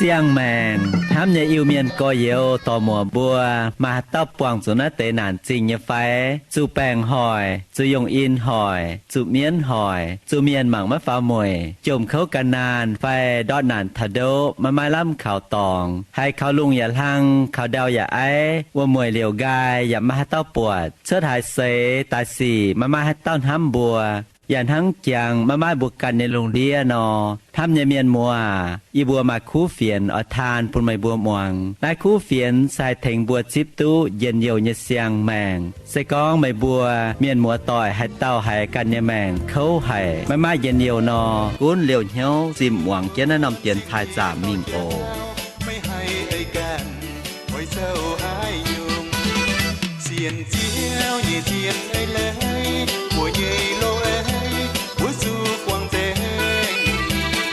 Siang-maengc hnamv nyei Iu-Mienh gorx-youz dorc-muoc mbuo, maaih haaix dauh buangh zuqc naaiv deix naanc zingh nyei fai? Zuqc baengc hoic, zuqc yongh in hoic, zuqc mienv hoic, zuqc mienh mangc maiv faaux mueic, jomc kouv gan naanh fai ndortv naanc taux ndoqv maiv maaih lamh kaux dorngx, haiz kaux lungh yaac hlang, kaux ndau yaac aiv, wuom-mueic liouc nqaai yaac maiv maaih haaix dauh buatc, cuotv haaix seix daaih sic maiv maaih haaix dauh hnamv mbuo, yaac hnangv jangx maiv maaih mbuo ganh nyei lungh ndiev nor. Hnamv nyei mienh muoz aac, yie mbuo maaih kuv fienx oix taan bun meih mbuo muangx. Naaiv kuv fienx se haih tengx mbuo zipv duqv njien-youh nyei siang-maengc. Se gorngv meih mbuo mienh muoz-doic haaix dauh haiz ganh nyei maengc kouv haic, maiv maaih njien-youh nor, gunv liouh hnyouv zimh muangx jienv naaiv norm dienx taaih zaamc mingh oc. Meih haih ei ganh oix zoux haaix nyungc? Sienx Ziouv nyei zien ei leiz, mbuo nyei loz-ei mbuo zuqc guangc nzengc.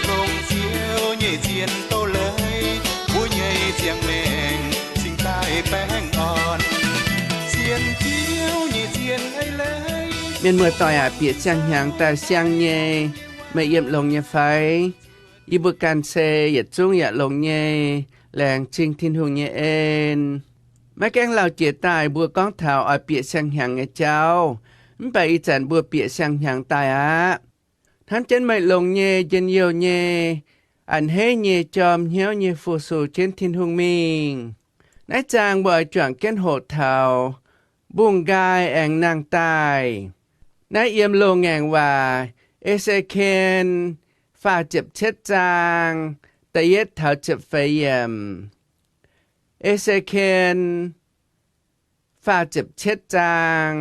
Longc Ziouv nyei zien doz-leiz, mbuo nyei ziangh maengc cingx daaih baengh orn. Sienx Ziouv nyei zien ei leiz. Mienh muoz-doic aac, bieqc siang-hnyangx daaih siang nyei, meih yiem longx nyei fai? Yie mbuo ganh se yietc zungv yaac longx nyei, laengz zingh Tin-Hungh nyei en. Maiv gaengh lauh jiex daaih mbuo gorngv taux oix bieqc siang-hnyangx nyei jauv, mv baac ih zanc mbuo bieqc siang-hnyangx daaih aqv. Hnamv jienv meih longx nyei, njien-youh nyei, a'hneiv nyei, jorm hnyouv nyei fu-sux jienv Tin-Hungh mingh. Naaiv zaang mbuo oix juangc jienv hoqc taux mbungh nqaai aengx nangh daaih. Naaiv yiem loz-ngaengc waac E^se^ken faah ziepc cietv zaang da'yietv taux ziepc feix yiemc. E^se^ken faah ziepc cietv zaang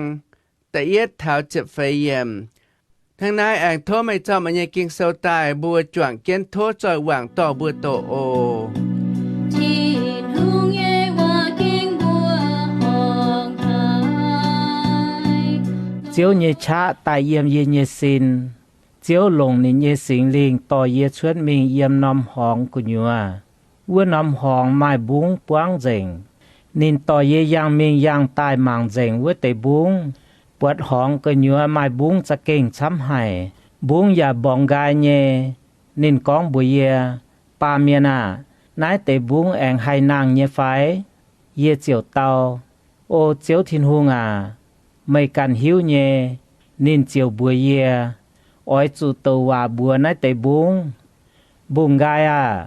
da'yietv taux ziepc feix yiemc. Hnangv naaiv aengx tov meih zorqv meih nyei Ging-Sou daaih, mbuo juangc jienv tov zoih wangc dorh mbuo doqc oc. Tin-Hungh nyei waac gengh mbuo horngh haic. Ziouv nyei qaqv daaih yiem yie nyei sin. Ziouv longc ninh nyei Singx Lingh dorh yie cuotv mingh yiem norm horngz gu'nyuoz. Wuov norm horngz maaih mbungv buangv nzengc. Ninh dorh yie yangh mingh yangh daaih mangc nzengc wuov deix mbungv. Buatc horngz gu'nyuoz maaih mbungv za'gengh camv haic, mbungv yaac mborngx nqaai nyei. Ninh gorngv mbuox yie, Baamh mienh aah! Naaiv deix mbungv aengx haih nangh nyei fai? Yie ziouc dau, O Ziouv Tin-Hungh aac, meih ganh hiuv nyei. Ninh ziouc mbuox yie, Oix zuqc douc waac mbuox naaiv deix mbungv, Mbungh nqaai aah!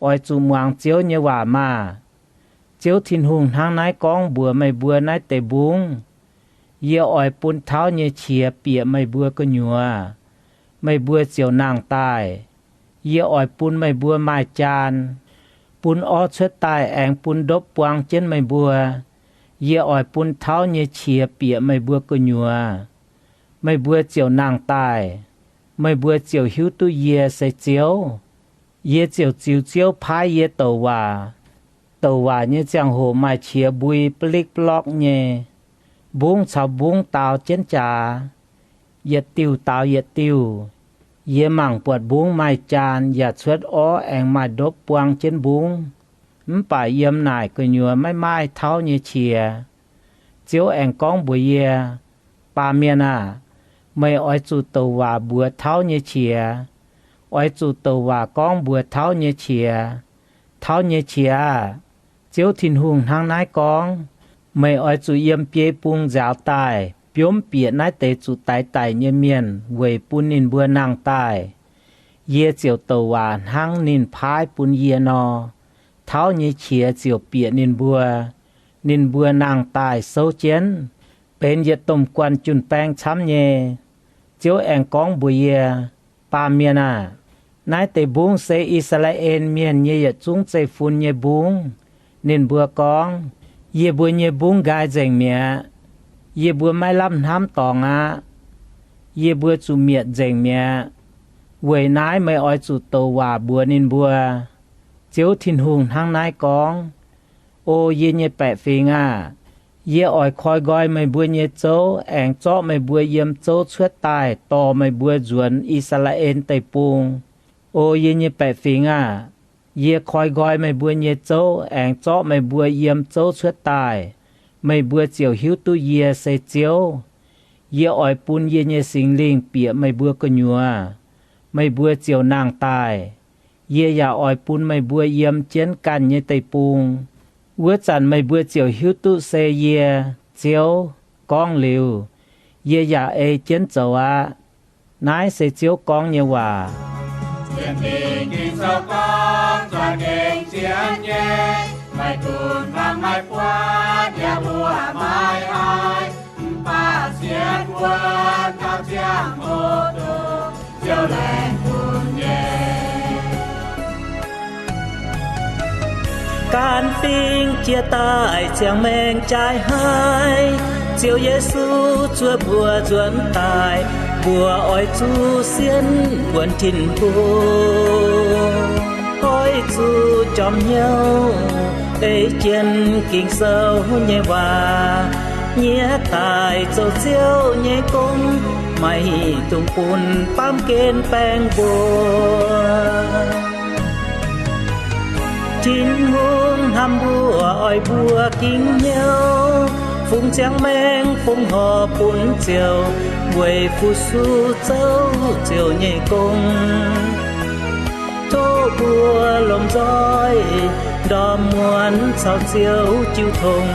Oix zuqc muangx Ziouv nyei waac maah! Ziouv Tin-Hungh hnangv naaiv gorngv mbuox meih mbuo naaiv deix mbungv, Yie oix bun tauv nyei qiex bieqc meih mbuo gu'nyuoz. Meih mbuo ziouc nangh daaih. Yie oix bun meih mbuo maaih jaan, bun orv cuotv daaih aengx bun ndopv buang jienv meih mbuo. Yie oix bun tauv nyei qiex bieqc meih mbuo gu'nyuoz. Meih mbuo ziouc nangh daaih. Meih mbuo ziouc hiuv duqv yie se Ziouv. Yie ziouc ziux Ziouv paaiv yie douc waac. Douc waac nyei ziangh hoc maaih qiex mbui ba'likv ba'lorqv nyei. Mbungv caux mbungv daaux jienv jaax, yietc diuh daaux yietc diuh. Yie mangc buatc mbungv maaih jaan yaac cuotv orv aengx maaih ndopv buang jienv mbungv. Mv baac yiem naaic gu'nyuoz maiv maaih tauv nyei qiex. Ziouv aengx gorngv mbuox yie, Baamh mienh aah! Meih oix zuqc douc waac mbuox tauv nyei qiex. Oix zuqc douc waac gorngv mbuox tauv nyei qiex. Tauv nyei qiex aah! Ziouv Tin-Hungh hnangv naaiv gorngv, Meih oix zuqc yiem biei bung nziaaux daaih biomv bieqc naaiv deix zuqc daix daic nyei mienh weic bun ninh mbuo nangh daaih. Yie ziouc douc waac hnangv ninh paaiv bun yie nor. Tauv nyei qiex ziouc bieqc ninh mbuo. Ninh mbuo nangh daaih souv jienv, benx yietc domh guanh jun-baeng camv nyei. Ziouv aengx gorngv mbuox yie, Baamh mienh aah! Naaiv deix mbungv se I^saa^laa^en Mienh nyei yietc zungv zeiv-fun nyei mbungv. Ninh mbuo gorngv, Yie mbuo nyei mbungv nqaai nzengc mi'aqv. Yie mbuo maiv lamh hnamv dorngx aqv. Yie mbuo zuqc mietc nzengc mi'aqv. Weic naaiv meih oix zuqc douc waac mbuox ninh mbuo, Ziouv Tin-Hungh hnangv naaiv gorngv, O yie nyei baeqc fingx aah! Yie oix koi nqoi meih mbuo nyei zouv aengx zorqv meih mbuo yiem zouv cuotv daaih dorh meih mbuo nzuonx I^saa^laa^en Deic-Bung. O yie nyei baeqc fingx aah! Yie koi nqoi meih mbuo nyei zouv aengx zorqv meih mbuo yiem zouv cuotv daaih, meih mbuo ziouc hiuv duqv yie se Ziouv. Yie oix bun yie nyei Singx Lingh bieqc meih mbuo gu'nyuoz, meih mbuo ziouc nangh daaih. Yie yaac oix bun meih mbuo yiem jienv ganh nyei deic-bung. Wuov zanc meih mbuo ziouc hiuv duqv se yie, Ziouv, gorngv liuz, yie yaac ei jienv zoux aqv. Naaiv se Ziouv gorngv nyei waac. Sienx Lingh Ging-Sou gorngv, zueiz gengh sienx nyei, maiv dunx hmuangx maiv buatc, yaac mbuoqc maiv haiz. Mv baac sienx wuonv taux ziangh hoc dongh Ziouv laengz bun nyei. Gaanv fingx jiex daaih ziangh maengc jaai haic, Ziouv Yesu zuov mbuo nzuonx daaih, mbuo oix zuqc sienx wuonx Tin-Hungh. Oix zuqc jorm hnyouv ei jienv Ging-Sou nyei waac, nyiex daaih zoux Ziouv nyei gong, maiv dungx bun baamh gen baeng mbuo. Tin-Hungh hnamv mbuo, oix mbuo ging hnyouv, fungx ziangh maengc fongc horc bun Ziouv, weic fu-sux zoux Ziouv nyei gong. Tov mbuo lomh nzoih ndorm muonz caux Ziouv jiu tong,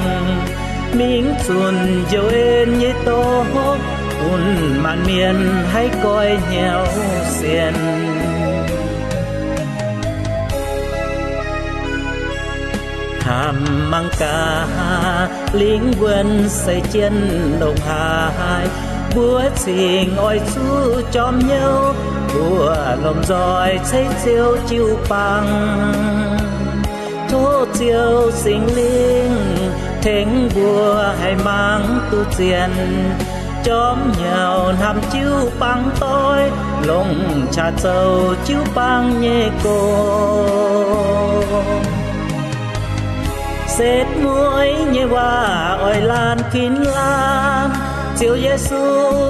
mingh zunc njoux en nyei doz, bun maanc mienh haih goiv hnyouv sienx. Hnamv mangc gaax, lingh wuonh seix jienv ndongc haaix, mbuo cingx oix zuqc jorm hnyouv, mbuo lomh nzoih ceix Ziouv jiu-baang. Tov Ziouv Singx Lingh tengx mbuo haih mangc duqv zien, jorm hnyouv hnamv jiu-baang doic, longc qaqv zoux jiu-baang nyei gong. Setv mueiz nyei waac oix laanh kuinx laanh, Ziouv Yesu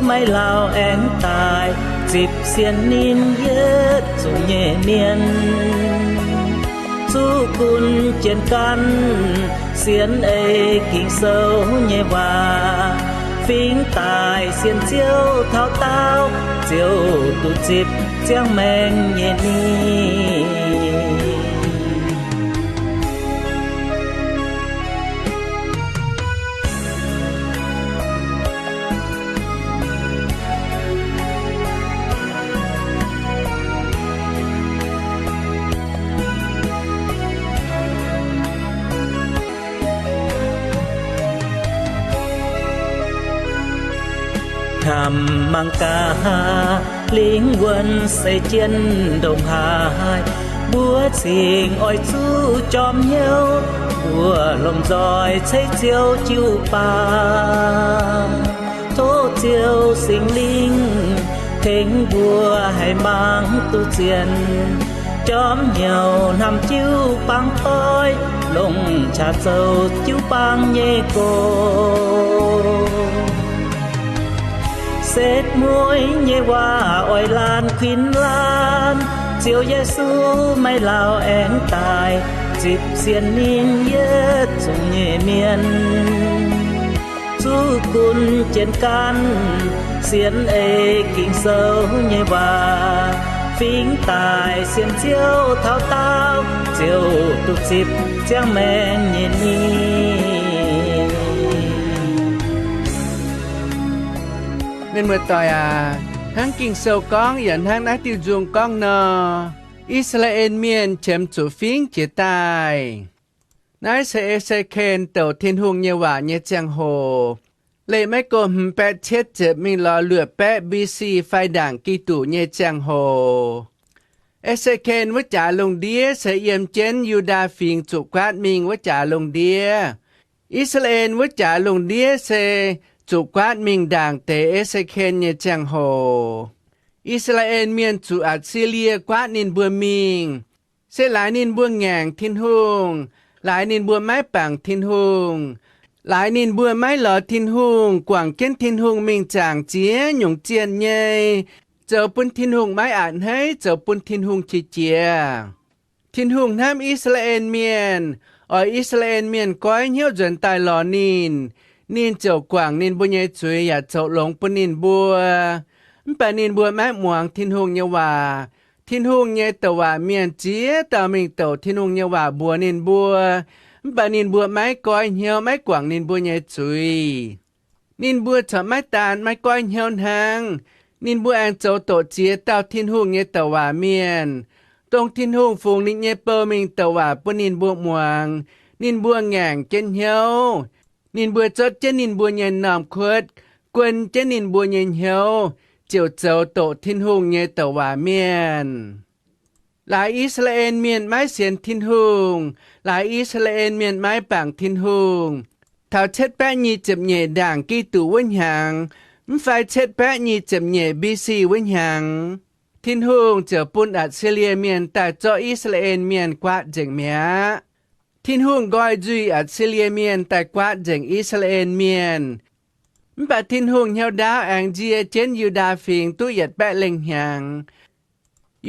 maiv lauh aengx daaih, zipv sienx ninh yietc zungv nyei mienh. Zuqc gunv jienv ganh sienx ei Ging-Sou nyei waac, fingx daaih sienx Ziouv taux daauv, ziouc duqv zipv ziangh maengc nyei ningh. Hnamv mangc gaax, lingh wuonh seix jienv ndongc haaix, mbuo cingx oix zuqc jorm hnyouv, mbuo lomh nzoih ceix Ziouv jiu-baang. Tov Ziouv Singx Lingh tengx mbuo haih mangc duqv zien, jorm hnyouv hnamv jiu-baang doic, longc qaqv zoux jiu-baang nyei gong. Setv mueiz nyei waac oix laanh kuinx laanh, Ziouv Yesu maiv lauh aengx daaih, zipv sienx ninh yietc zungv nyei mienh. Zuqc gunv jienv ganh sienx ei Ging-Sou nyei waac, fingx daaih sienx Ziouv taux daauv, ziouc duqv zipv ziangh maengc nyei ningh. Mienh muoz-doic aac, hnangv Ging-Sou gorngv yaac hnangv naaiv diuh nzung gorngv nor, I^saa^laa^en Mienh qiemx zuqc fingx jiez daaih. Naaiv se E^se^ken douc Tin-Hungh nyei waac nyei ziangh hoc. Leih maiv go hmz baeqv cietv ziepc mingh lorz luoqc baeqv B C fai ndaangc Giduc nyei ziangh hoc. E^se^ken wuov jaax lungh ndiev se yiem jienv Yu^ndaa Fingx zuqc guaatv mingh wuov jaax lungh ndiev. I^saa^laa^en wuov jaax lungh ndiev se zuqc guaatv mingh ndaangc deix E^se^ken nyei ziangh hoc. I^saa^laa^en Mienh zuqc Atc^si^lie guaatv ninh mbuo mingh, se laaix ninh mbuo ngaengc Tin-Hungh, laaix ninh mbuo maiv bangc Tin-Hungh, laaix ninh mbuo maiv lorz Tin-Hungh, guangc jienv Tin-Hungh mingh zaangc ziex nyungc zienh nyei, zoux bun Tin-Hungh maiv a'hneiv, zoux bun Tin-Hungh qiex jiez. Tin-Hungh hnamv I^saa^laa^en Mienh, oix I^saa^laa^en Mienh goiv hnyouv nzuonx daaih lorz ninh. Ninh ziouc guangc ninh mbuo nyei zuiz yaac zoux longx bun ninh mbuo. Mv baac ninh mbuo maiv muangx Tin-Hungh nyei waac. Tin-Hungh nyei douc waac mienh ziex dauh mingh douc Tin-Hungh nyei waac mbuox ninh mbuo, mv baac ninh mbuo maiv goiv hnyouv, maiv guangc ninh mbuo nyei zuiz. Ninh mbuo corc maiv daan maiv goiv hnyouv hnangv, ninh mbuo aengx zoux doqc ziex dauh Tin-Hungh nyei douc waac mienh, dongh Tin-Hungh fungx ninh nyei bou mingh douc waac bun ninh mbuo muangx. Ninh mbuo ngaengc jienv hnyouv. Ninh mbuo zotv jienv ninh mbuo nyei m'normh kuotv, guon jienv ninh mbuo nyei hnyouv, ziouc zoux doqc Tin-Hungh nyei douc waac mienh. Laaix I^saa^laa^en Mienh maiv sienx Tin-Hungh. Laaix I^saa^laa^en Mienh maiv bangc Tin-Hungh. Taux cietv baeqv nyic ziepc nyeic ndaangc Giduc wuov hnyangx, mv fai cietv baeqv nyic ziepc nyeic B.C. wuov hnyangx, Tin-Hungh ziouc bun Atc^si^lie Mienh daaih zorqv I^saa^laa^en Mienh guaatv nzengc mi'aqv. Tin-Hungh nqoi nzuih Atc^si^lie Mienh daaih guaatv nzengc I^saa^laa^en Mienh. Mv baac Tin-Hungh hnyouv ndaauv aengx nzie jienv Yu^ndaa Fingx duqv yietc baeqv lengh hnyangx.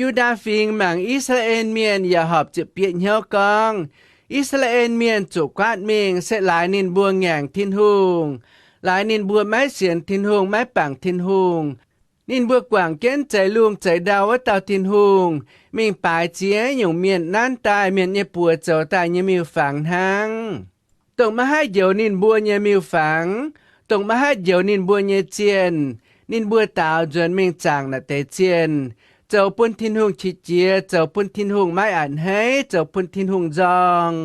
Yu^ndaa Fingx mangc I^saa^laa^en Mienh yaac horpc ziepc bieqc hnyouv gorngv, I^saa^laa^en Mienh zuqc guaatv mingh se laaix ninh mbuo ngaengc Tin-Hungh, laaix ninh mbuo maiv sienx Tin-Hungh, maiv bangc Tin-Hungh. Ninh mbuo guangc jienv zeix lungh zeix ndau wuov dauh Tin-Hungh mingh baaix ziex nyungc mienh nanv daaih mienh nyei buoz zoux daaih nyei miuc-fangx hnangv. Dongh maiv haih njoux ninh mbuo nyei miuc-fangx, dongh maiv haih njoux ninh mbuo nyei zienh, ninh mbuo daaux nzuonx mingh zaangc naaic deix zienh, zoux bun Tin-Hungh qiex jiez, zoux bun Tin-Hungh maiv a'hneiv, zoux bun Tin-Hungh nzorng.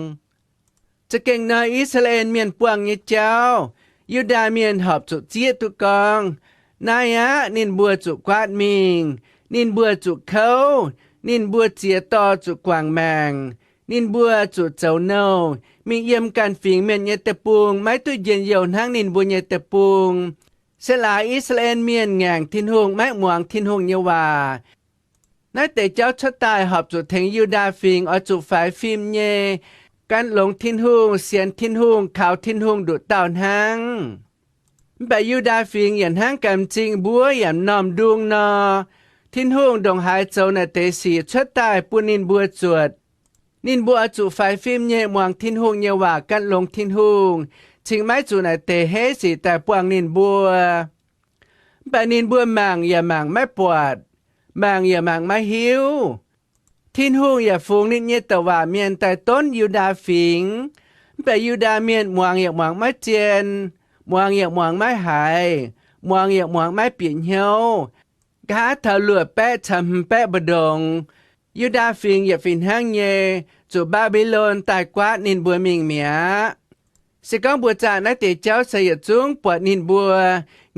Za'gengh nor, I^saa^laa^en Mienh buangh nyei jauv, Yu^ndaa Mienh horpc zuqc zieqv duqv gorngv, naaiv aqv, ninh mbuo zuqc guaatv mingh, ninh mbuo zuqc kouv, ninh mbuo ziex dorh zuqc guangc maengc, ninh mbuo zuqc zoux nouh, mingh yiem ganh fingx mienh nyei deic-bung, maiv duqv njien-youh hnangv ninh mbuo nyei deic-bung, se laaix I^saa^laa^en Mienh ngaengc Tin-Hungh, maiv muangx Tin-Hungh nyei waac. Naaiv deix jauv cuotv daaih horpc zuqc tengx Yu^ndaa Fingx oix zuqc faix fim nyei, gan longx Tin-Hungh, sienx Tin-Hungh, kaux Tin-Hungh nduqc dauh hnangv. Mv baac Yu^ndaa Fingx yietc hnangv gamh nzing mbuov yaac m'normh ndung nor, Tin-Hungh ndongc haaix zoux naaic deix sic cuotv daaih bun ninh mbuo zuotc. Ninh mbuo oix zuqc faix fim nyei muangx Tin-Hungh nyei waac, gan longx Tin-Hungh, cingx maiv zuqc naaic deix heiv sic daaih buangh ninh mbuo. Mv baac ninh mbuo mangc yaac mangc maiv buatc, mangc yaac mangc maiv hiuv. Tin-Hungh yaac fungx ninh nyei douc waac mienh daaih donv Yu^ndaa Fingx. Mv baac Yu^ndaa Mienh muangx yaac muangx maiv zien, muangx yaac muangx maiv haiz, muangx yaac muangx maiv bieqc hnyouv. Nqa'haav taux luoqc baeqv caux hmz baeqv mbu'ndongx, Yu^ndaa Fingx yietc fih hnangv nyei zuqc Mbaa^mbi^lon daaih guaatv ninh mbuo mingh mi'aqv. Se gorngv mbuo zaah naaiv deix jauv se yietc zungv buatc ninh mbuo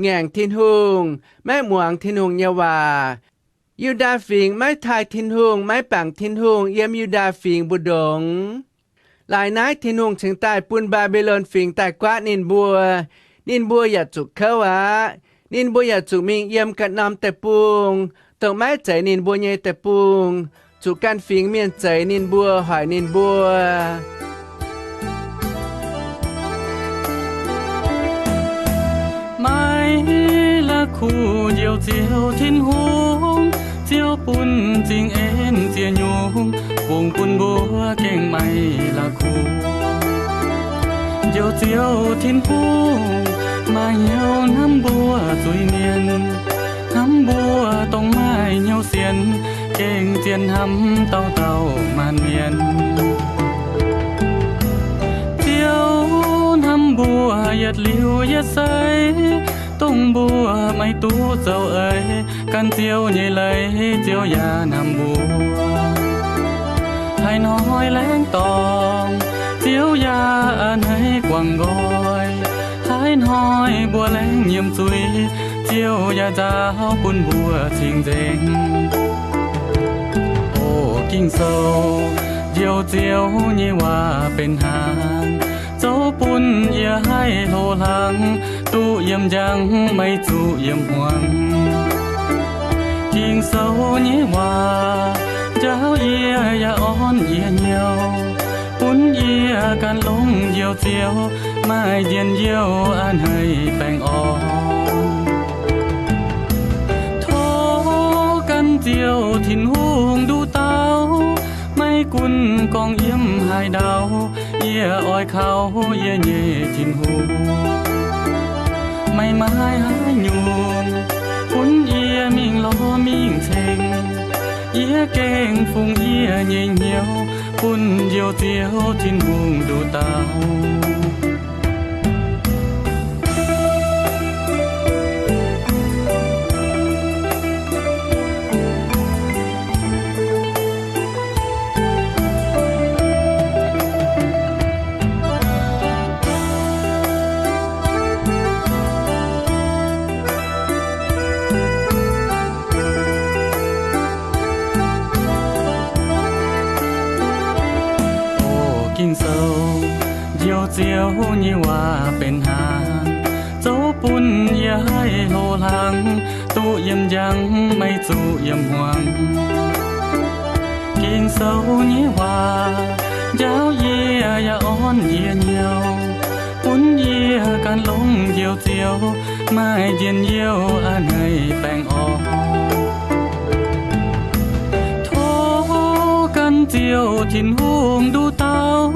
ngaengc Tin-Hungh, maiv muangx Tin-Hungh nyei waac. Yu^ndaa Fingx maiv taaih Tin-Hungh, maiv bangc Tin-Hungh yiem Yu^ndaa Fingx mbu'ndongx. Laaix naaiv Tin-Hungh cingx daaih bun Mbaa^mbi^lon Fingx daaih guaatv ninh mbuo, ninh mbuo yaac zuqc kouv aqv. Ninh mbuo yaac zuqc mingh yiem ganh norm deic-bung, dongh maiv zeiz ninh mbuo nyei deic-bung, zuqc ganh fingx mienh zeix ninh mbuo, hoic ninh mbuo. Maiv la'kuqv njoux Ziouv Tin-Hungh, Ziouv bun zingh en ziex nyungc, fungx bun mbuo gengh maiv la'kuqv. Njoux Ziouv Tin-Hungh maaih hnyouv hnamv mbuo zuiz-mienh, hnamv mbuo dongh maaih hnyouv sienx, gengh zien hnamv dauh dauh maanc mienh. Ziouv hnamv mbuo yietc liuz yietc seix, dongh mbuo maiv duqv zoux eix gan Ziouv nyei leiz, Ziouv yaac hnamv mbuo. Haaix hnoi laengz dorngx, Ziouv yaac a'hneiv guangc nqoi. Haaix hnoi mbuo laengz nyiemc zuiz, Ziouv yaac nzaaux bun mbuo cing-nzengc. O Ging-Sou, njoux Ziouv nyei waac benx hnaangx, zoux bun yie haih hlo hlang, duqv yiem njang maiv zuqc yiem hmuangx. Ging-Sou nyei waac njaaux yie yaac orn yie hnyouv, bun yie gan longx njoux Ziouv, maaih njien-youh a'hneiv baengh orn. Tov gan Ziouv Tin-Hungh nduqc dauh, maiv Bun gorngv yiem haaix ndau, yie oix kaux yie nyei Tin-Hungh. Meih maaih haaix nyungc bun yie mingh lorz mingh ceng, yie gengh fungx yie nyei hnyouv bun Njoux Ziouv Tin-Hungh nduqc dauh. O Ging-Sou, Njoux Ziouv nyei waac benx hnaangx, zoux bun yie haih hlo hlang, duqv yiem njang, maiv zuqc yiem hmuangx. Ging-Sou nyei waac njaaux yie yaac orn yie hnyouv, bun yie gan longx Njoux Ziouv, maaih njien-youh a'hneiv baengh orn. Tov gan Ziouv Tin-Hungh nduqc dauh,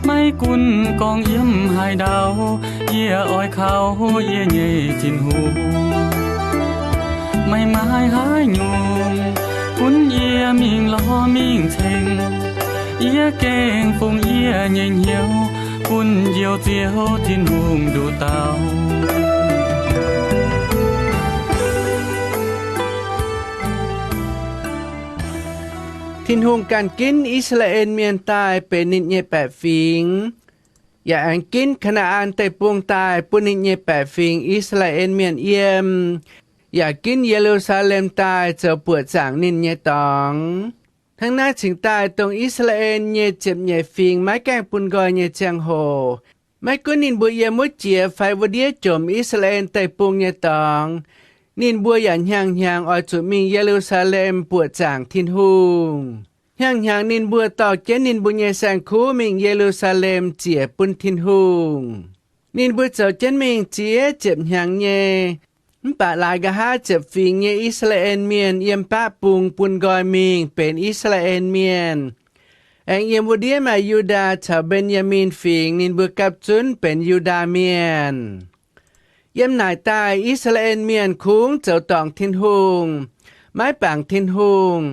maiv gunv gorngv yiem haaix ndau, yie oix kaux yie nyei Tin-Hungh. Meih maaih haaix nyungc gunv yie mingh lorz mingh ceng, yie gengh fungx yie nyei hnyouv bun Njoux Ziouv Tin-Hungh nduqc dauh. Tin-Hungh ganh ginv I^saa^laa^en Mienh daaih benx ninh nyei baeqc fingx, yaac aengx ginv Kaa^naa^an Deic-Bung daaih bun ninh nyei baeqc fingx I^saa^laa^en Mienh yiem, yaac ginv Ye^lu^saa^lem daaih zoux buoqc zaangc ninh nyei dorngx. Hnangv naaiv cingx daaih dongh I^saa^laa^en nyei ziepc nyeic fingx maiv gaengh bun nqoi nyei ziangh hoc, maiv gunv ninh mbuo yiem wuov jiex fai wuov ndiev jomc I^saa^laa^en Deic-Bung nyei dorngx, ninh mbuo yaac hnyangx-hnyangx oix zuqc mingh Ye^lu^saa^lem buoqc zaangc Tin-Hungh. Hnyangx-hnyangx ninh mbuo dorh jienv ninh mbuo nyei saeng-kuv mingh Ye^lu^saa^lem ziec bun Tin-Hungh. Ninh mbuo zoux jienv mingh ziex ziepc hnyangx nyei. Mv baac laaix nqa'haav ziepc fingx nyei I^saa^laa^en Mienh yiem baqv bung bun nqoi mingh benx I^saa^laa^en Mienh. Aengx yiem wuov ndiev maaih Yu^ndaa caux Mben^yaa^min Fingx, ninh mbuo gapv zunv benx Yu^ndaa Mienh. Yiem naaic daaih I^saa^laa^en Mienh kungx zoux dorngc Tin-Hungh, maiv bangc Tin-Hungh,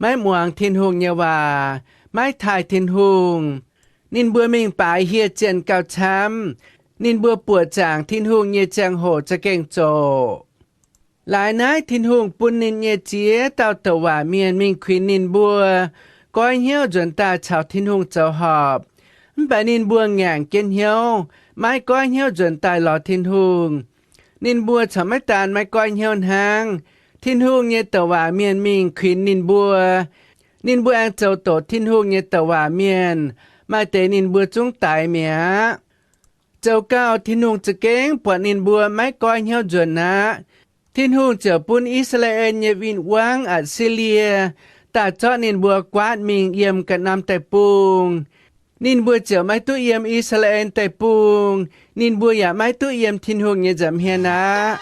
maiv muangx Tin-Hungh nyei waac, maiv taaih Tin-Hungh. Ninh mbuo mingh baaix hieh zienh gauh camv. Ninh mbuo buoqc zaangc Tin-Hungh nyei ziangh hoc za'gengh zoqc. Laaix naaiv Tin-Hungh bun ninh nyei ziex dauh douc waac mienh mingh kuinx ninh mbuo, goiv hnyouv nzuonx daaih caux Tin-Hungh zoux horpc. Mv baac ninh mbuo ngaengc jienv hnyouv, maiv goiv hnyouv nzuonx daaih lorz Tin-Hungh. Ninh mbuo corc maiv daan maiv goiv hnyouv hnangv, Tin-Hungh nyei douc waac mienh mingh kuinx ninh mbuo, ninh mbuo aengx zoux doqc Tin-Hungh nyei douc waac mienh, maaih deix ninh mbuo zungv daix mi'aqv. Zoux gau, Tin-Hungh za'gengh buatc ninh mbuo maiv goiv hnyouv nzuonx aqv. Tin-Hungh ziouc bun I^saa^laa^en nyei win-wangv, Atc^si^lie, daaih zorqv ninh mbuo guaatv mingh yiem Gaa^nam Deic-Bung. Ninh mbuo ziouc maiv duqv yiem I^saa^laa^en Deic-Bung. Ninh mbuo yaac maiv duqv yiem Tin-Hungh nyei nza'hmien aqv.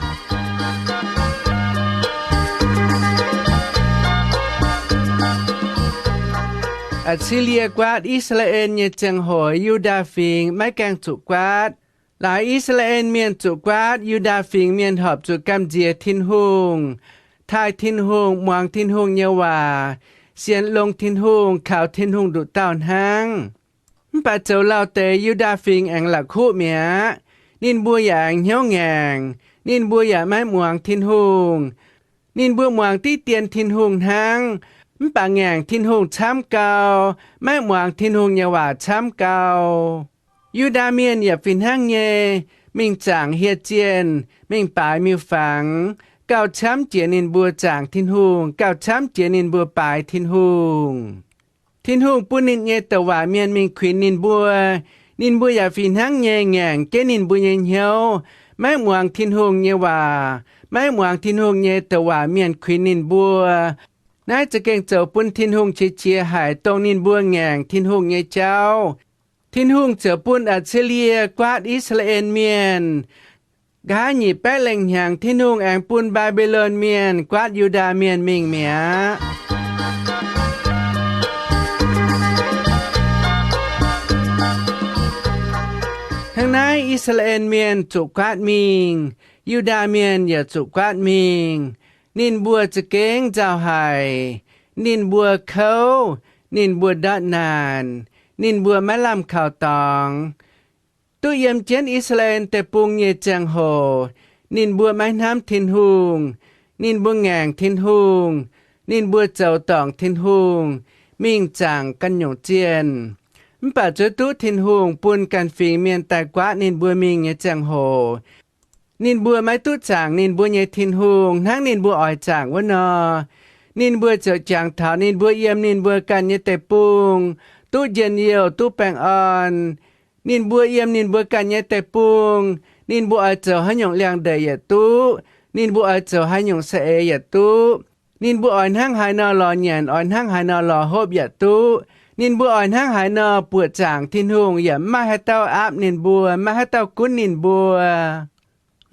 Atc^si^lie guaatv I^saa^laa^en nyei ziangh hoc, Yu^ndaa Fingx maiv gaengh zuqc guaatv. Laaix I^saa^laa^en Mienh zuqc guaatv, Yu^ndaa Fingx Mienh horpc zuqc gamh nziex Tin-Hungh, taaih Tin-Hungh, muangx Tin-Hungh nyei waac, sienx longx Tin-Hungh, kaux Tin-Hungh nduqc dauh hnangv. Mv baac zoux lauh deix Yu^ndaa Fingx aengx la'kuqv mi'aqv. Ninh mbuo yaac aengx hnyouv ngaengc. Ninh mbuo yaac maiv muangx Tin-Hungh. Ninh mbuo muangx diqv dien Tin-Hungh hnangv, mv baac ngaengc Tin-Hungh camv gau, maiv muangx Tin-Hungh nyei waac camv gau. Yu^ndaa Mienh yaac fih hnangv nyei, mingh zaangc hieh zienh, mingh baaix miuc-fangx, gauh camv jiex ninh mbuo zaangc Tin-Hungh, gauh camv jiex ninh mbuo baaix Tin-Hungh. Tin-Hungh bun ninh nyei douc waac mienh mingh kuinx ninh mbuo. Ninh mbuo yaac fih hnangv nyei ngaengc jienv ninh mbuo nyei hnyouv, maiv muangx Tin-Hungh nyei waac, maiv muangx Tin-Hungh nyei douc waac mienh kuinx ninh mbuo. Naaiv za'gengh zoux bun Tin-Hungh qiex jiez haic, dongh ninh mbuo ngaengc Tin-Hungh nyei jauv. Tin-Hungh ziouc bun Atc^si^lie guaatv I^saa^laa^en Mienh. Nqa'haav nyic baeqv lengh hnyangx Tin-Hungh aengx bun Mbaa^mbi^lon Mienh guaatv Yu^ndaa Mienh mingh mi'aqv. Naaiv I^saa^laa^en Mienh zuqc guaatv mingh, Yu^ndaa Mienh yaac zuqc guaatv mingh. Ninh mbuo za'gengh nzauh haic. Ninh mbuo kouv, ninh mbuo ndortv naanc, ninh mbuo maiv lamh kaux dorngx. Duqv yiem jienv I^saa^laa^en Deic-Bung nyei ziangh hoc, ninh mbuo maiv hnamv Tin-Hungh. Ninh mbuo ngaengc Tin-Hungh. Ninh mbuo zoux dorngc Tin-Hungh, mingh zaangc ganh nyungc zienh. Mv baac zuov duqv Tin-Hungh bun ganh fingx mienh daaih guaatv ninh mbuo mingh nyei ziangh hoc, ninh mbuo maiv duqv zaangc ninh mbuo nyei Tin-Hungh hnangv ninh mbuo oix zaangc wuov nor. Ninh mbuo ziouc jangx taux ninh mbuo yiem ninh mbuo ganh nyei deic-bung duqv njien-youh, duqv baengh orn. Ninh mbuo yiem ninh mbuo ganh nyei deic-bung, ninh mbuo oix zoux haaix nyungc liangx-ndeic yietc duqv. Ninh mbuo oix zoux haaix nyungc saeng-eix yietc duqv. Ninh mbuo oix hnangv haaix nor lorz nyanc, oix hnangv haaix nor lorz hopv yaac duqv. Ninh mbuo oix hnangv haaix nor buoqc zaangc Tin-Hungh yaac maiv maaih haaix dauh aapv ninh mbuo, maiv maaih haaix dauh gunv ninh mbuo.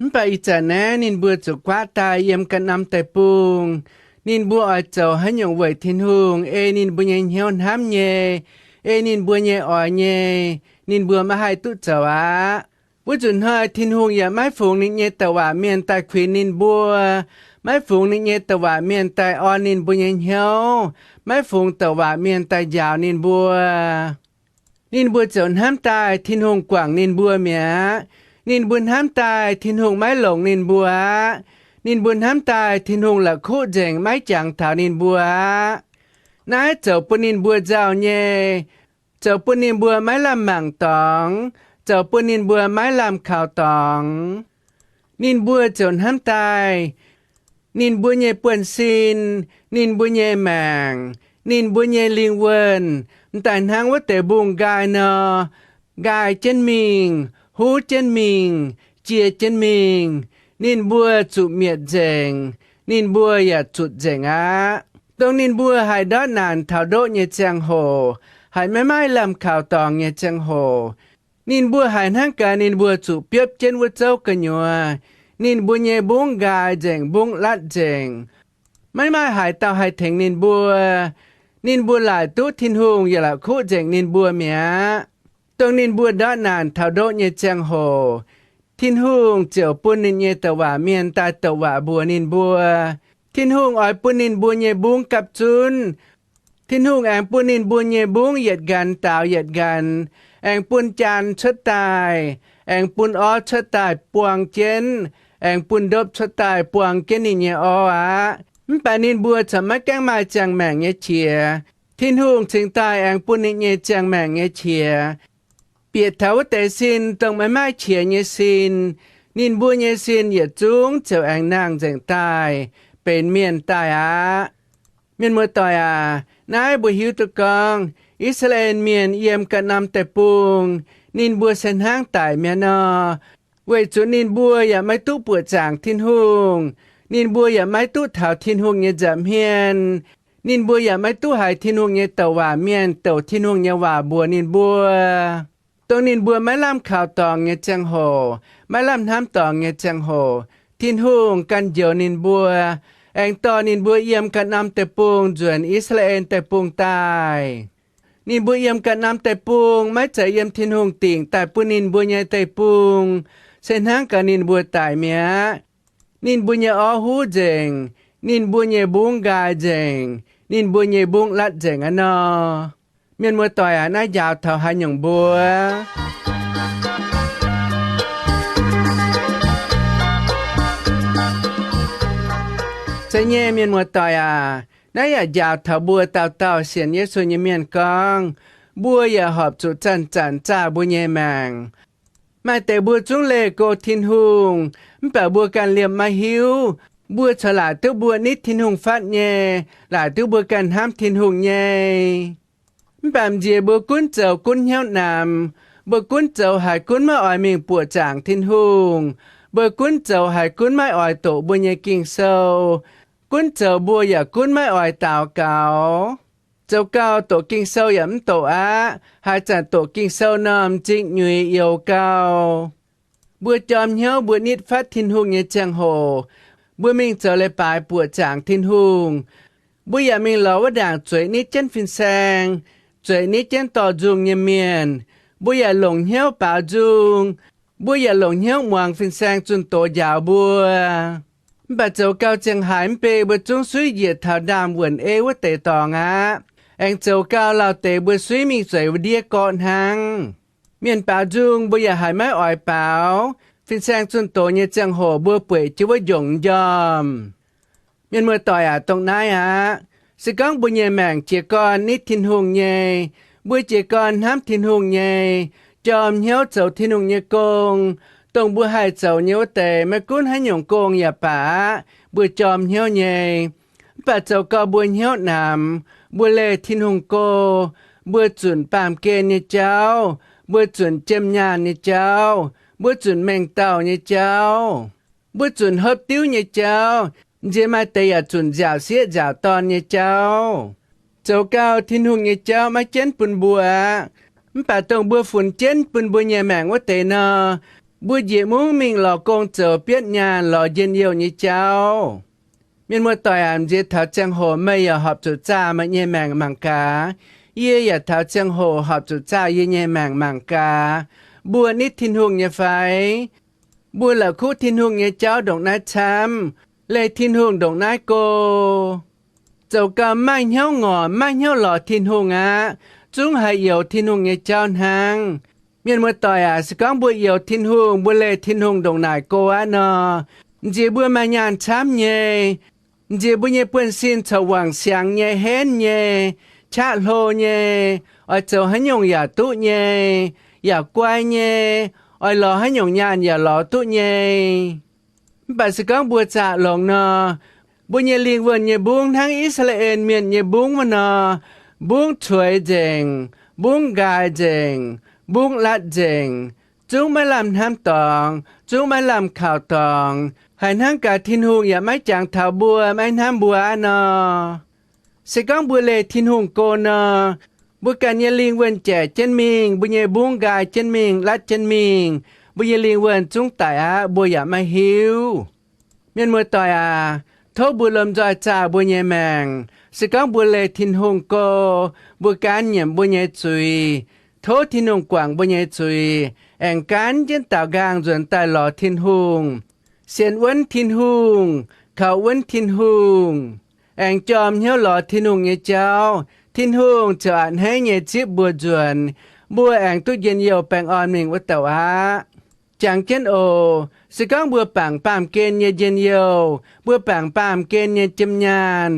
Mv baac ih zanc naaiv ninh mbuo zuqc guaatv daaih yiem ganh norm deic-bung. Ninh mbuo oix zoux haaix nyungc weic Tin-Hungh ei ninh mbuo nyei hnyouv hnamv nyei, ei ninh mbuo nyei oix nyei, ninh mbuo maiv haih duqv zoux aqv. Wuov nzunc hnoi Tin-Hungh yaac maiv fungx ninh nyei douc waac mienh daaih kuinx ninh mbuo, maiv fungx ninh nyei douc waac mienh daaih orn ninh mbuo nyei hnyouv, maiv fungx douc waac mienh daaih njaaux ninh mbuo. Ninh mbuo ziouc hnamv daaih Tin-Hungh guangc ninh mbuo mi'aqv. Ninh mbuo hnamv daaih Tin-Hungh maiv longx ninh mbuo aqv. Ninh mbuo hnamv daaih Tin-Hungh la'kuqv nzengc, maiv jangx taux ninh mbuo aqv. Naaiv zoux bun ninh mbuo nzauh nyei, zoux bun ninh mbuo maiv lamh mangc dorngx, zoux bun ninh mbuo maiv lamh kaux dorngx. Ninh mbuo ziouc hnamv daaih ninh mbuo nyei buonv-sin, ninh mbuo nyei maengc, ninh mbuo nyei lingh wuonh, m'daaih hnangv wuov deix mbungh nqaai nor, nqaai jienv mingh, huv jienv mingh, jiex jienv mingh. Ninh mbuo zuqc mietc nzengc, ninh mbuo yaac zutc nzengc aqv. Dongh ninh mbuo haih ndortv naanc taux ndoqv nyei ziangh hoc, haih maiv maaih lamh kaux dorngx nyei ziangh hoc, ninh mbuo haiz hnangv gaax ninh mbuo zuqc biopv jienv wuov zouv gu'nyuoz. Ninh mbuo nyei mbungv nqaai nzengc, mbungv latv nzengc. Maiv maaih haaix dauh haih tengx ninh mbuo. Ninh mbuo laaic duqv Tin-Hungh yaac la'kuqv nzengc ninh mbuo mi'aqv. Dongh ninh mbuo ndortv naanc taux ndoqv nyei ziangh hoc, Tin-Hungh ziouc bun ninh nyei douc waac mienh daaih douc waac mbuox ninh mbuo. Tin-Hungh oix bun ninh mbuo nyei mbungv gapv zunv. Tin-Hungh aengx bun ninh mbuo nyei mbungv yietc nqanx daaux yietc nqanx, aengx bun jaan cuotv daaih, aengx bun orv cuotv daaih buang jienv, aengx bun ndopv cuotv daaih buang jienv ninh nyei orv aqv. Mv baac ninh mbuo corc maiv gaengh maaih ziangh maengc nyei qiex. Tin-Hungh cingx daaih aengx bun ninh nyei ziangh maengc nyei qiex, bieqc taux wuov deix sin dongh maiv maaih qiex nyei sin. Ninh mbuo nyei sin yietc zungv ziouc aengx nangh nzengc daaih, benx mienh daaih aqv. Mienh muoz-doic aac, naaiv mbuo hiuv duqv gorngv I^saa^laa^en Mienh yiem ganh norm deic-bung, ninh mbuo se hnangv daic mi'aqv nor, weic zuqc ninh mbuo yaac maiv duqv buoqc zaangc Tin-Hungh. Ninh mbuo yaac maiv duqv taux Tin-Hungh nyei nza'hmien. Ninh mbuo yaac maiv duqv haiz Tin-Hungh nyei douc waac mienh douc Tin-Hungh nyei waac mbuox ninh mbuo. Dongh ninh mbuo maiv lamh kaux dorngx nyei ziangh hoc, maiv lamh hnamv dorngx nyei ziangh hoc, Tin-Hungh ganh njoux ninh mbuo, aengx dorh ninh mbuo yiem ganh norm deic-bung nzuonx I^saa^laa^en Deic-Bung daaih. Ninh mbuo yiem ganh norm deic-bung, maiv zeiz yiem Tin-Hungh dingc daaih bun ninh mbuo nyei deic-bung, se hnangv gaax ninh mbuo daic mi'aqv. Ninh mbuo nyei orv huv nzengc, ninh mbuo nyei mbungv nqaai nzengc, ninh mbuo nyei mbungv latv nzengc aqv nor. Mienh muoz-doic aac, naaiv njaaux taux haaix nyungc mbuo? Zeiz nyei, mienh muoz-doic aac, naaiv yaac njaaux taux mbuo dauh dauh sienx Yesu nyei mienh gorngv, mbuo yaac horpc zuqc zanc-zanc zaah mbuo nyei maengc. Maaih deix mbuo zungv leih go Tin-Hungh, mv baac mbuo ganh liemh maiv hiuv. Mbuo corc laaic duqv mbuo nitv Tin-Hungh fatv nyei, laaic duqv mbuo ganh hnamv Tin-Hungh nyei. Mv baac m'nziex mbuo gunv zoux gunv hnyouv namx. Mbuo gunv zoux haiz gunv maiv oix mingh buoqc zaangc Tin-Hungh. Mbuo gunv zoux haiz gunv maiv oix doqc mbuo nyei Ging-Sou. Gunv zoux mbuo yaac gunv maiv oix daux gaux. Zoux gau doqc Ging-Sou yaac mv doqc aqv. Haaix zanc doqc Ging-Sou nor m'zing nyuix youx gau. Mbuo jorm hnyouv mbuo nitv fatv Tin-Hungh nyei ziangh hoc, mbuo mingh zoux leiz-baaix buoqc zaangc Tin-Hungh. Mbuo yaac mingh lorz wuov ndaangc zueiz nitv jienv fin-saeng, zueiz nitv jienv dorh nzung nyei mienh. Mbuo yaac longc hnyouv baaux nzung, Mbuo yaac longc hnyouv muangx fin-saeng zunh doz njaaux mbuo. Mv baac zoux gau ziangh haaix mv bei mbuo zungv suiv njiec taux ndaamv-wuonc ei wuov deix dorngx aqv. Aengx zoux gau lauh deix mbuo suiv mingh zueiz wuov ndiev gorqv hnangv. Mienh baaux nzung mbuo yaac haiz maiv oix baaux. Fin-saeng zunh doz nyei ziangh hoc mbuo bueic jienv wuov njongc m'njormh. Mienh muoz-doic aac, dongh naaiv aqv. Se gorngv mbuo nyei maengc jiez gorn nitv Tin-Hungh nyei, mbuo jiez gorn hnamv Tin-Hungh nyei, jorm hnyouv zoux Tin-Hungh nyei gong, dongh mbuo haih zoux nyei wuov deix, maiv gunv haaix nyungc gong yaac baac aqv, mbuo jorm hnyouv nyei. Mv baac zoux gau mbuo hnyouv namx, mbuo leih Tin-Hungh go, mbuo zunc baamh gen nyei jauv, mbuo zunc jiem nyaanh nyei jauv, mbuo zunc mengh dauh nyei jauv, mbuo zunc hopv diuv nyei jauv, nziex maaih deix yaac zunc nziaauc sieqv nziaauc dorn nyei jauv. Zoux gau Tin-Hungh nyei jauv maiv jienv bun mbuo aqv. Mv baac dongh mbuo funx jienv bun mbuo nyei maengc wuov deix nor, mbuo njiec mungv mingh lorz gong zoux, bietv nyaanh, lorz njien-youh nyei jauv. Mienh muoz-doic aac, nziex taux ziangh hoc meih yaac horpc zuqc zaah meih nyei maengc mangc gaax. Yie yaac taux ziangh hoc horpc zuqc zaah yie nyei maengc mangc gaax. Mbuo nitv Tin-Hungh nyei fai? Mbuo la'kuqv Tin-Hungh nyei jauv ndongc naaiv camv, leih Tin-Hungh ndongc naaiv go, zoux gau maiv maaih hnyouv ngorc, maiv maaih hnyouv lorz Tin-Hungh aqv, zungv haih youx Tin-Hungh nyei jauv hnangv. Mienh muoz-doic aac, se gorngv mbuo youx Tin-Hungh, mbuo leih Tin-Hungh ndongc naaic go aqv nor, nziex mbuo maaih nyaanh camv nyei, nziex mbuo nyei buonv-sin corc wangc siangx nyei, henv nyei, qaqv hlo nyei, oix zoux haaix nyungc yaac duqv nyei, yaac guai nyei, oix lorz haaix nyungc nyaanh yaac lorz duqv nyei. Mv baac se gorngv mbuo zaqc longx nor, mbuo nyei lingh wuonh nyei mbungv hnangv I^saa^laa^en Mienh nyei mbungv wuov nor, mbungv cueix nzengc, mbungv nqaai nzengc, mbungv latv nzengc, zungv maiv lamh hnamv dorngx, zungv maiv lamh kaux dorngx, haiz hnangv gaax Tin-Hungh yaac maiv jangx taux mbuo, maiv hnamv mbuo aqv nor. Se gorngv mbuo leih Tin-Hungh go nor, mbuo ganh nyei lingh wuonh jaic jienv mingh, mbuo nyei mbungv nqaai jienv mingh, latv jienv mingh, mbuo nyei lingh wuonh zungv daic aqv, mbuo yaac maiv hiuv. Mienh muoz-doic aac, tov mbuo lomh nzoih zaah mbuo nyei maengc. Se gorngv mbuo leih Tin-Hungh go, mbuo gaanv nyiemc mbuo nyei zuiz, tov Tin-Hungh guangc mbuo nyei zuiz, aengx gaanv jienv daaux nqaang nzuonx daaih lorz Tin-Hungh, sienx wuonv Tin-Hungh, kaux wuonv Tin-Hungh, aengx jorm hnyouv lorz Tin-Hungh nyei jauv, Tin-Hungh ziouc a'hneiv nyei zipv mbuo nzuonx, mbuo aengx duqv njien-youh baengh orn mingh wuov douc aqv. Jangx jienv oc. Se gorngv mbuo bangc baamh gen nyei njien-youh, mbuo bangc baamh gen nyei jiem nyaanh,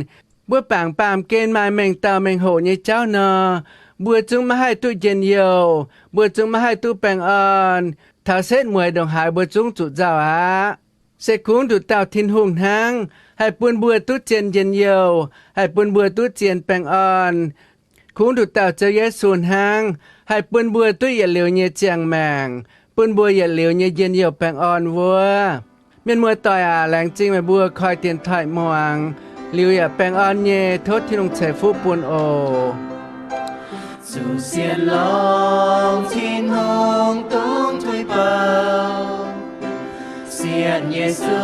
mbuo bangc baamh gen maaih mengh dauh mengh hoc nyei jauv nor, mbuo zungv maiv haih duqv njien-youh, mbuo zungv maiv haih duqv baengh orn, taux setv mueiz ndongc haaix mbuo zungv zuqc nzauh aqv. Se kungx nduqc dauh Tin-Hungh hnangv haih bun mbuo duqv zien njien-youh, haih bun mbuo duqv zien baengh orn. Kungx nduqc dauh Ziouv Yesu hnangv haih bun mbuo duqv yietc liuz nyei ziangh maengc, bun mbuo yietc liuz nyei njien-youh baengh orn wuov. Mienh muoz-doic aac, laengz zingh meih mbuo koi dienx taaih muangx, liuz yaac baengh orn nyei. Tov Tin-Hungh ceix fuqv bun oc. Zuqc sienx longx Tin-Hungh dungx tuix bouh, sienx Yesu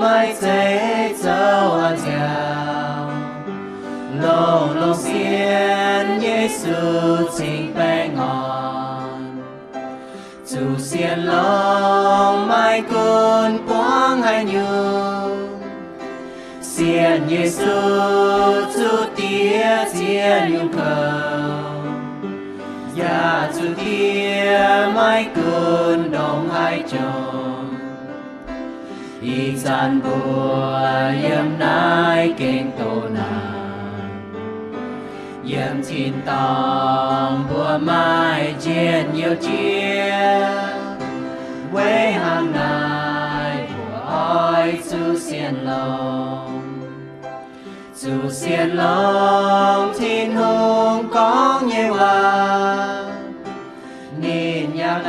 maiv zeiz zoux nziaauc, longx-longx sienx Yesu cingx baengh orn. Zuqc sienx longx maiv gunv buangv haaix nyungc, sienx Yesu zuqc diex ziex nyungc kouv, yaac zuqc diex maiv gunv ndongc haaix jomc. Ih zanc mbuo yiem naaiv gengh doqc naanc, yiem tin-dorngh mbuo maaih njien-youh jiex. Weic hnangv naaic mbuo oix zuqc sienx longx, zuqc sienx longx Tin-Hungh gorngv nyei waac. Ninh yaac